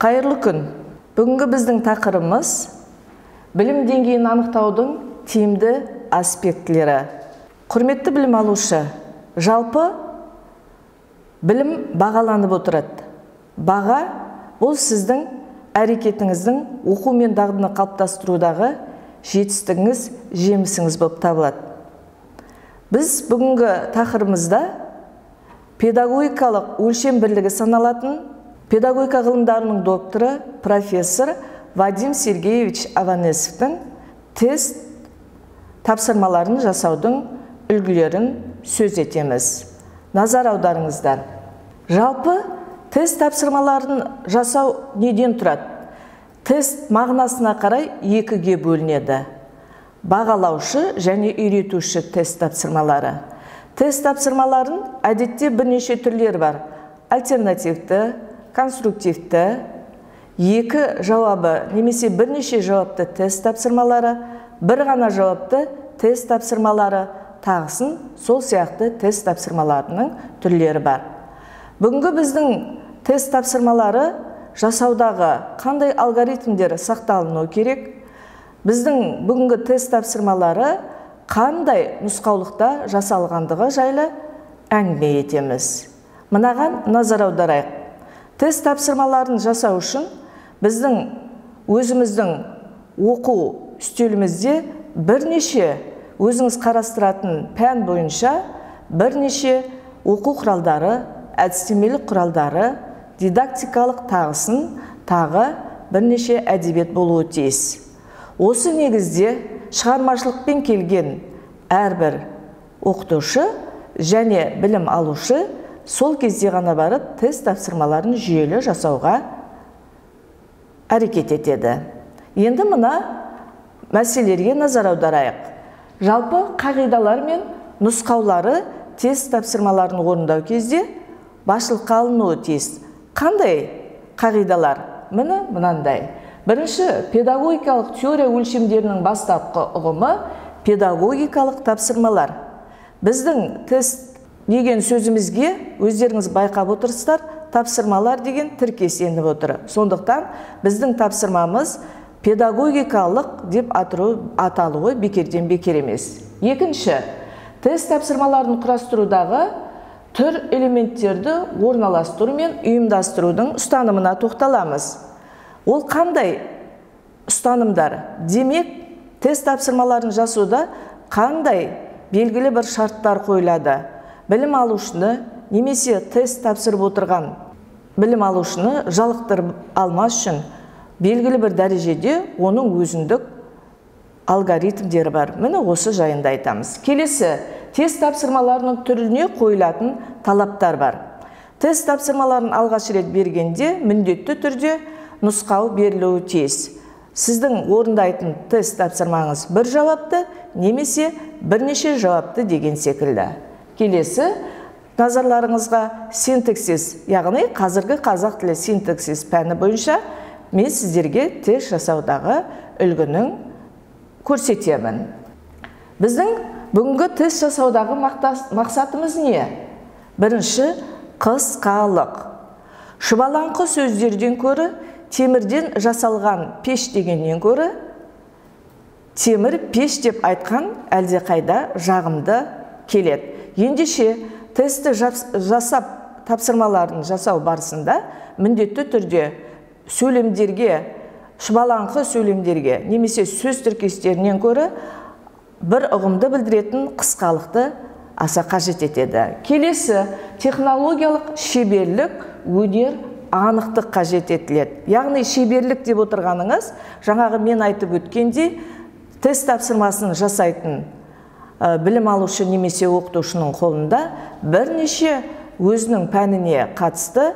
Қайырлы күн. Бүгінгі біздің тақырыбымыз білім деңгейін анықтаудың тиімді аспектілері. Құрметті білім алушы, жалпы білім бағаланып отырады. Баға бұл сіздің әрекетіңіздің оқу мен дағдыны қалыптастырудағы жетістігіңіз, жемісіңіз болып табылады. Біз бүгінгі тақырыбымызда педагогикалық өлшем бірлігі саналатын педагогика ғылымдарының докторы, профессор Вадим Сергеевич Аванесовтың тест тапсырмаларын жасаудың үлгілерін сөз етеміз. Назар аударыңыздар. Жалпы тест тапсырмаларын жасау неден тұрады? Тест мағынасына қарай екіге бөлінеді. Бағалаушы және үйретуші тест тапсырмалары. Тест тапсырмаларын әдетте бірнеше түрлері бар. Альтернативті, конструктивті, екі жауабы немесе бірнеше жауапты тест тапсырмалары, бір ғана жауапты тест тапсырмалары, тағысын сол сияқты тест тапсырмаларының түрлері бар. Бүгінгі біздің тест тапсырмалары жасаудағы қандай алгоритмдер сақталыну керек? Біздің бүгінгі тест тапсырмалары қандай нұсқаулықта жасалғандығы жайлы әңгіме етеміз. Мынаған назар аударайық. Тест тапсырмаларын жасау үшін біздің өзіміздің оқу үстелімізде бірнеше өзіңіз қарастыратын пән бойынша бірнеше оқу құралдары, әдістемелік құралдары, дидактикалық тағысын тағы бірнеше әдебиет болуы тиіс. Осы негізде шығармашылықпен келген әрбір оқытушы және білім алушы сол кезде ғана барып тест тапсырмаларын жүйелі жасауға әрекет етеді. Енді мына мәселелерге назар аударайық. Жалпы қағидалар мен нұсқаулары тест тапсырмаларын орындау кезде басшылыққа алынуы тиіс. Қандай қағидалар? Міне мынандай. Бірінші, педагогикалық теория өлшемдерінің бастапқы ұғымы педагогикалық тапсырмалар. Біздің тест деген сөзімізге өздеріңіз байқап отырсыздар, тапсырмалар деген тіркес еніп отыр. Сондықтан біздің тапсырмамыз педагогикалық деп аталуы бекерден бекер емес. Екінші, тест тапсырмаларын құрастырудағы түр элементтерді орналастыру мен ұйымдастырудың ұстанымына тоқталамыз. Ол қандай ұстанымдар? Демек, тест тапсырмаларын жасауда қандай белгілі бір шарттар қойылады? Білім алушыны немесе тест тапсырып отырған білім алушыны жалықтырып алмас үшін белгілі бір дәрежеде оның өзіндік алгоритмдері бар. Міне осы жайында айтамыз. Келесі, тест тапсырмаларының түріне қойылатын талаптар бар. Тест тапсырмаларын алғаш рет бергенде міндетті түрде нұсқау берілуі тиіс. Сіздің орындайтын тест тапсырмаңыз бір жауапты немесе бірнеше жауапты деген секілді. Келесі, назарларыңызға синтаксис, яғни қазіргі қазақ тілі синтаксис пәні бойынша мен сіздерге тест жасаудағы үлгінің көрсетемін. Біздің бүгінгі тест жасаудағы мақсатымыз не? Бірінші, қысқалық. Шұбалаңқы сөздерден көрі, темірден жасалған пеш дегеннен көрі, темір пеш деп айтқан әлдеқайда жағымды келеді. Ендеше, тестті жасап, тапсырмаларын жасау барысында міндетті түрде сөйлемдерге, шұбалаңқы сөйлемдерге немесе сөз тіркестерінен көрі бір ұғымды білдіретін қысқалықты аса қажет етеді. Келесі, технологиялық шеберлік, өнер, анықтық қажет етіледі. Яғни шеберлік деп отырғаныңыз, жаңағы мен айтып өткендей, тест тапсырмасын жасайтын білім алушы немесе оқытушының қолында бірнеше өзінің пәніне қатысты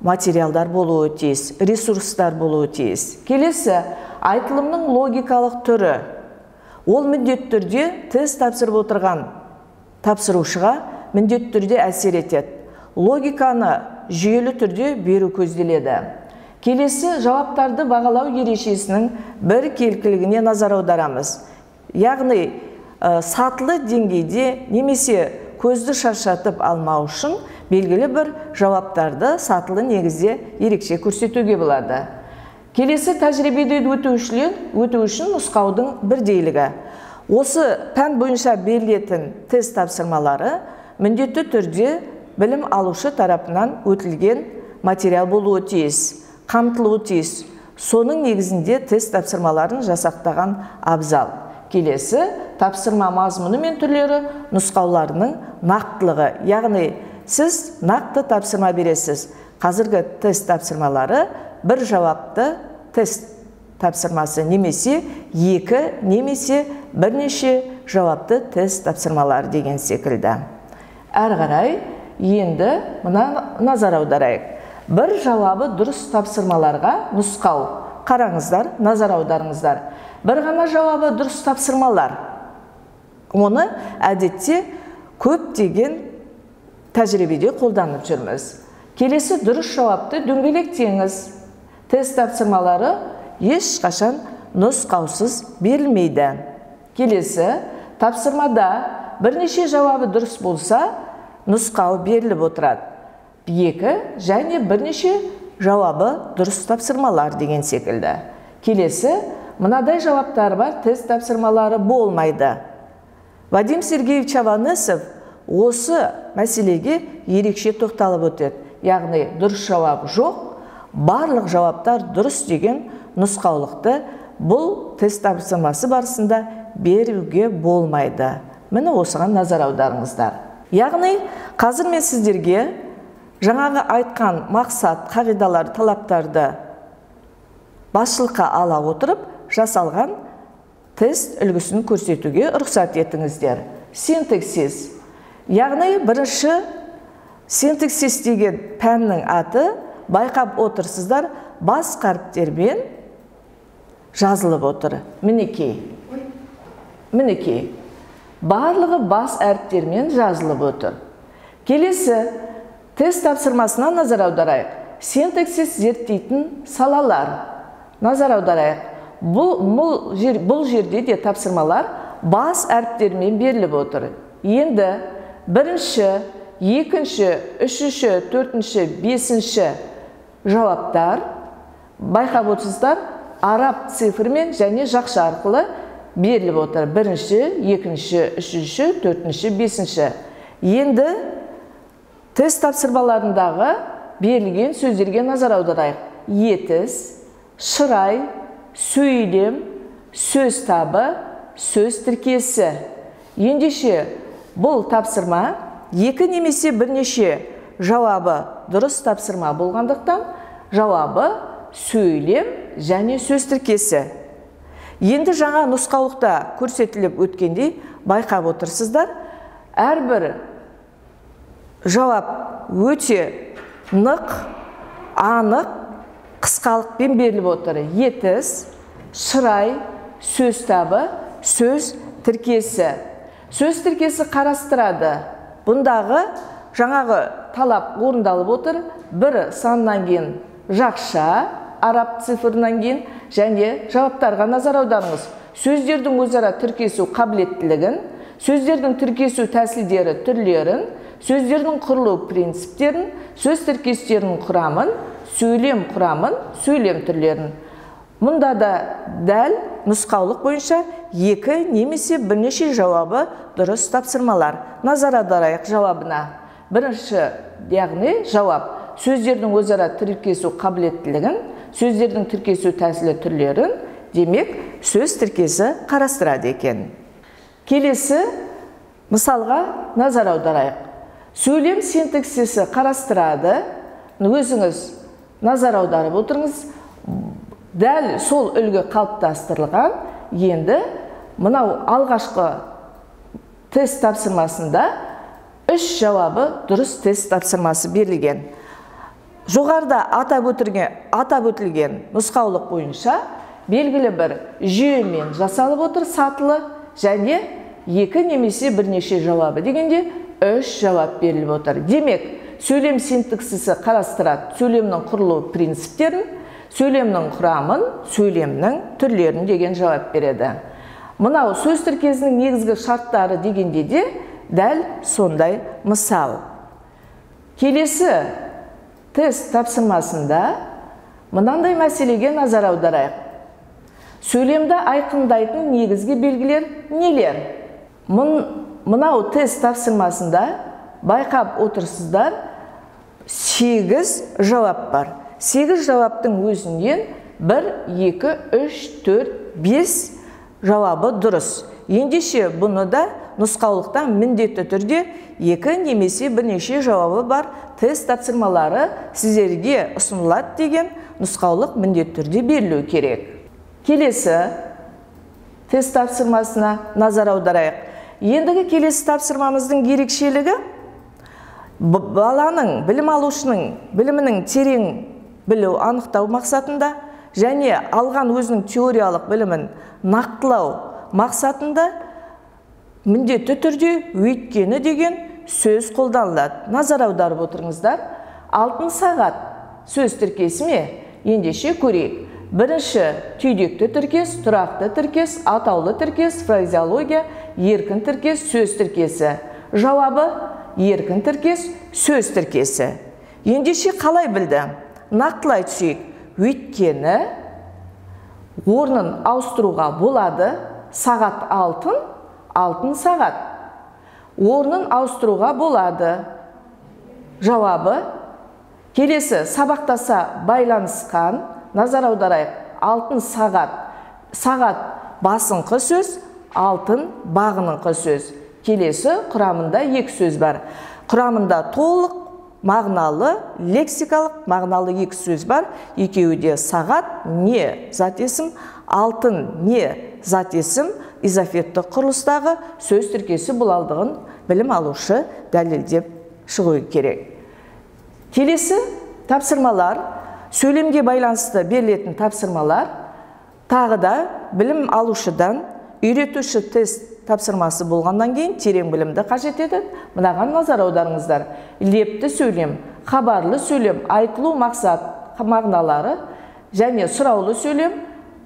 материалдар болуы тиіс, ресурстар болуы тиіс. Келесі, айтылымның логикалық түрі. Ол міндетті түрде тест тапсырып отырған тапсырушыға міндетті түрде әсер етеді. Логиканы жүйелі түрде беру көзделеді. Келесі, жауаптарды бағалау ережесінің біркелкілігіне назар аударамыз. Яғни, сатылы деңгейде немесе көзді шаршатып алмау үшін белгілі бір жауаптарды сатылы негізде ерекше көрсетуге болады. Келесі тәжірибеден өту үшін нұсқаудың бірдейлігі. Осы пән бойынша берілетін тест тапсырмалары міндетті түрде білім алушы тарапынан өтілген материал болуы тиіс, қамтылуы тиіс. Соның негізінде тест тапсырмаларын жасақтаған абзал. Келесі тапсырма мазмұны мен түрлері нұсқауларының нақтылығы. Яғни сіз нақты тапсырма бересіз. Қазіргі тест тапсырмалары бір жауапты тест тапсырмасы немесе екі немесе бірнеше жауапты тест тапсырмалары деген секілді. Әрі қарай енді мына назар аударайық. Бір жауабы дұрыс тапсырмаларға нұсқау. Қараңыздар, назар аударыңыздар. Бір ғана жауабы дұрыс тапсырмалар. Оны әдетте көптеген тәжірибеде қолданып жүрміз. Келесі дұрыс жауапты дөңгелектеңіз. Тест тапсырмалары ешқашан нұсқаусыз берілмейді. Келесі тапсырмада бірнеше жауабы дұрыс болса, нұсқау беріліп отырады. Екі және бірнеше жауабы дұрыс тапсырмалар деген секілді. Келесі мынадай жауаптар бар, тест тапсырмалары болмайды. Вадим Сергеевич Аванесов осы мәселеге ерекше тоқталып өтеді. Яғни дұрыс жауап жоқ, барлық жауаптар дұрыс деген нұсқаулықты бұл тест тапсырмасы барысында беруге болмайды. Міне осыған назар аударыңыздар. Яғни қазір мен сіздерге жаңағы айтқан мақсат, қағидалар, талаптарды басшылыққа ала отырып жасалған тест үлгісін көрсетуге рұқсат етіңіздер. Синтаксис. Яғни бірінші синтаксис деген пәннің аты, байқап отырсыздар, бас қаріптермен жазылып отыр. Мінекей. Мінекей. Барлығы бас әріптермен жазылып отыр. Келесі тест тапсырмасына назар аударайық. Синтаксис зерттейтін салалар. Назар аударайық. Бұл жерде де тапсырмалар бас әріптермен беріліп отыр. Енді бірінші, екінші, үшінші, төртінші, бесінші жауаптар, байқап отырсыздар, араб цифрмен және жақша арқылы беріліп отыр. Бірінші, екінші, үшінші, төртінші, бесінші. Енді тест тапсырмаларындағы берілген сөздерге назар аударайық. Етіс, шырай, сөйлем, сөз табы, сөз тіркесі. Ендеше бұл тапсырма екі немесе бірнеше жауабы дұрыс тапсырма болғандықтан, жауабы сөйлем және сөз тіркесі. Енді жаңа нұсқаулықта көрсетіліп өткендей байқап отырсыздар, әрбір жауап өте нық, анық, қысқалықпен беріліп отыр. Етіс, шырай, сөз табы, сөз тіркесі. Сөз тіркесі қарастырады. Бұндағы жаңағы талап орындалып отыр. Бір саннан кейін жақша, араб цифрынан кейін, және жауаптарға назар аударыңыз. Сөздердің өзара тіркесу қабілеттілігін, сөздердің тіркесу тәсілдері түрлерін, сөздердің құрылу принциптерін, сөз тіркестерінің құрамын, сөйлем құрамын, сөйлем түрлерін. Мұнда да дәл нұсқаулық бойынша екі немесе бірнеше жауабы дұрыс тапсырмалар. Назар аударайық жауабына. Бірінші, яғни жауап, сөздердің өзара тіркесу қабілеттілігін, сөздердің тіркесу тәсілі түрлерін, демек сөз тіркесі қарастырады екен. Келесі мысалға назар аударайық. Сөйлем синтаксисі қарастырады. Өзіңіз назар аударып отырыңыз. Дәл сол үлгі қалыптастырылған. Енді мынау алғашқы тест тапсырмасында үш жауабы дұрыс тест тапсырмасы берілген. Жоғарыда атап өтілген нұсқаулық бойынша белгілі бір жүйемен жасалып отыр сатылы және екі немесе бірнеше жауабы дегенде үш жауап беріліп отыр. Демек, сөйлем синтаксисі қарастырады сөйлемнің құрылу принциптерін, сөйлемнің құрамын, сөйлемнің түрлерін деген жауап береді. Мынау сөз тіркесінің негізгі шарттары дегенде де дәл сондай мысал. Келесі тест тапсырмасында мынандай мәселеге назар аударайық. Сөйлемді айқындайтын негізгі белгілер нелер? Мынау тест тапсырмасында байқап отырсыздар, 8 жауап бар. 8 жауаптың өзінен 1, 2, 3, 4, 5 жауабы дұрыс. Ендеше бұны да нұсқаулықтан міндетті түрде 2 немесе бірнеше жауабы бар тест тапсырмалары сіздерге ұсынылады деген нұсқаулық міндетті түрде берілуі керек. Келесі тест тапсырмасына назар аударайық. Ендігі келесі тапсырмамыздың ерекшелігі баланың, білім алушының білімінің терең білу, анықтау мақсатында және алған өзінің теориялық білімін нақтылау мақсатында міндетті түрде өйткені деген сөз қолданылады. Назар аударып отырыңыздар. Алтын сағат сөз тіркесі ме? Ендеше көрейік. Бірінші түйдекті тіркес, тұрақты тіркес, атаулы тіркес, фразеология, еркін тіркес, сөз тіркесі. Жауабы еркін тіркес, сөз тіркесі. Ендеше қалай білді? Нақтылай түсейік. Өйткені орнын ауыстыруға болады. Сағат алтын, алтын сағат. Орнын ауыстыруға болады. Жауабы келесі сабақтаса байланысқан. Назар аударайық. Алтын сағат. Сағат басыңқы сөз, алтын бағыныңқы сөз. Келесі құрамында екі сөз бар. Құрамында толық мағыналы, лексикалық мағыналы екі сөз бар. Екеуі де сағат не зат есім, алтын не зат есім, изофетті құрылыстағы сөз тіркесі болалдығын білім алушы дәлелдеп шығуы керек. Келесі тапсырмалар, сөйлемге байланысты берілетін тапсырмалар, тағы да білім алушыдан үйретуші тест тапсырмасы болғаннан кейін терең білімді қажет етеді. Мынаған назар аударыңыздар. Лепті сөйлем, хабарлы сөйлем, айтылу мақсат мағыналары және сұраулы сөйлем,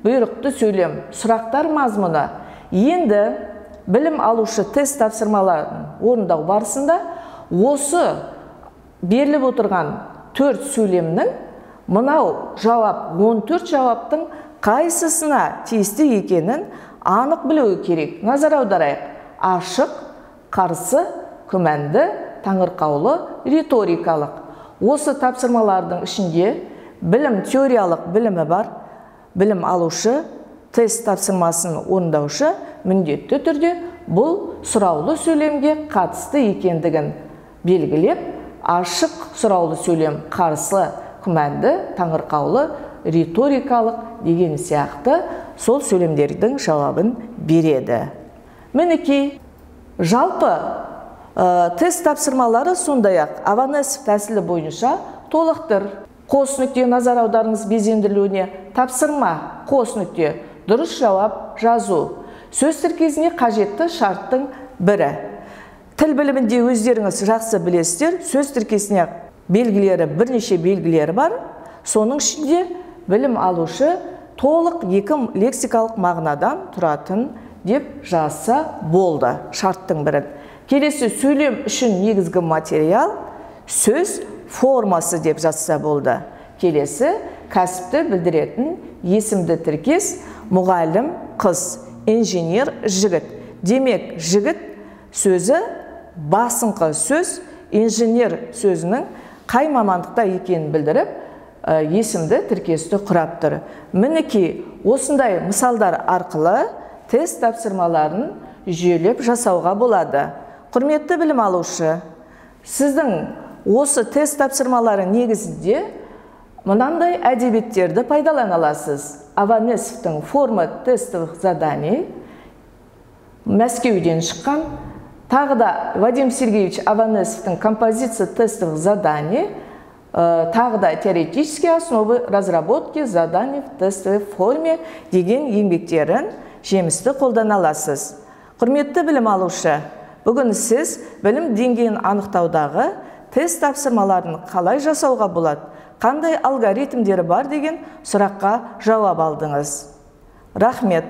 бұйрықты сөйлем, сұрақтар мазмұны. Енді білім алушы тест тапсырмаларын орындау барысында осы беріліп отырған 4 сөйлемнің мынау жауап 14 жауаптың қайсысына тиісті екенін анық білуі керек. Назар аударайық. Ашық, қарсы, күмәнді, таңырқаулы, риторикалық. Осы тапсырмалардың ішінде білім теориялық білімі бар, білім алушы, тест тапсырмасын орындаушы міндетті түрде бұл сұраулы сөйлемге қатысты екендігін белгілеп, ашық сұраулы сөйлем, қарсы, күмәнді, таңырқаулы, риторикалық деген сияқты сол сөйлемдердің жауабын береді. Мінекей, жалпы тест тапсырмалары сондай-ақ Аванесов тәсілі бойынша толықтыр. Қос нүкте назар аударыңыз безендірілуіне. Тапсырма қос нүкте, дұрыс жауап жазу. Сөз тіркесіне қажетті шарттың бірі. Тіл білімінде өздеріңіз жақсы білесіздер, сөз тіркесіне белгілері, бірнеше белгілері бар. Соның ішінде білім алушы толық екі лексикалық мағынадан тұратын деп жазса болды шарттың бірін. Келесі сөйлем үшін негізгі материал сөз формасы деп жазса болды. Келесі кәсіпті білдіретін есімді тіркес мұғалім қыз, инженер жігіт. Демек, жігіт сөзі басыңқы сөз, инженер сөзінің қай мамандықта екенін білдіріп, есімді тіркесті құрап тұр. Мінекей, осындай мысалдар арқылы тест тапсырмаларын жүйелеп жасауға болады. Құрметті білім алушы, сіздің осы тест тапсырмалары негізінде мынандай әдебиеттерді пайдалана аласыз. Аванесовтың «Форма тестовых заданий» Мәскеуден шыққан, тағы да Вадим Сергеевич Аванесовтың «Композиция тестовых заданий», тағы да «Теоретические основы разработки заданий в тестовой форме» деген еңбектерін жемісті қолдана аласыз. Құрметті білім алушы, бүгін сіз білім деңгейін анықтаудағы тест тапсырмаларын қалай жасауға болады, қандай алгоритмдері бар деген сұраққа жауап алдыңыз. Рахмет.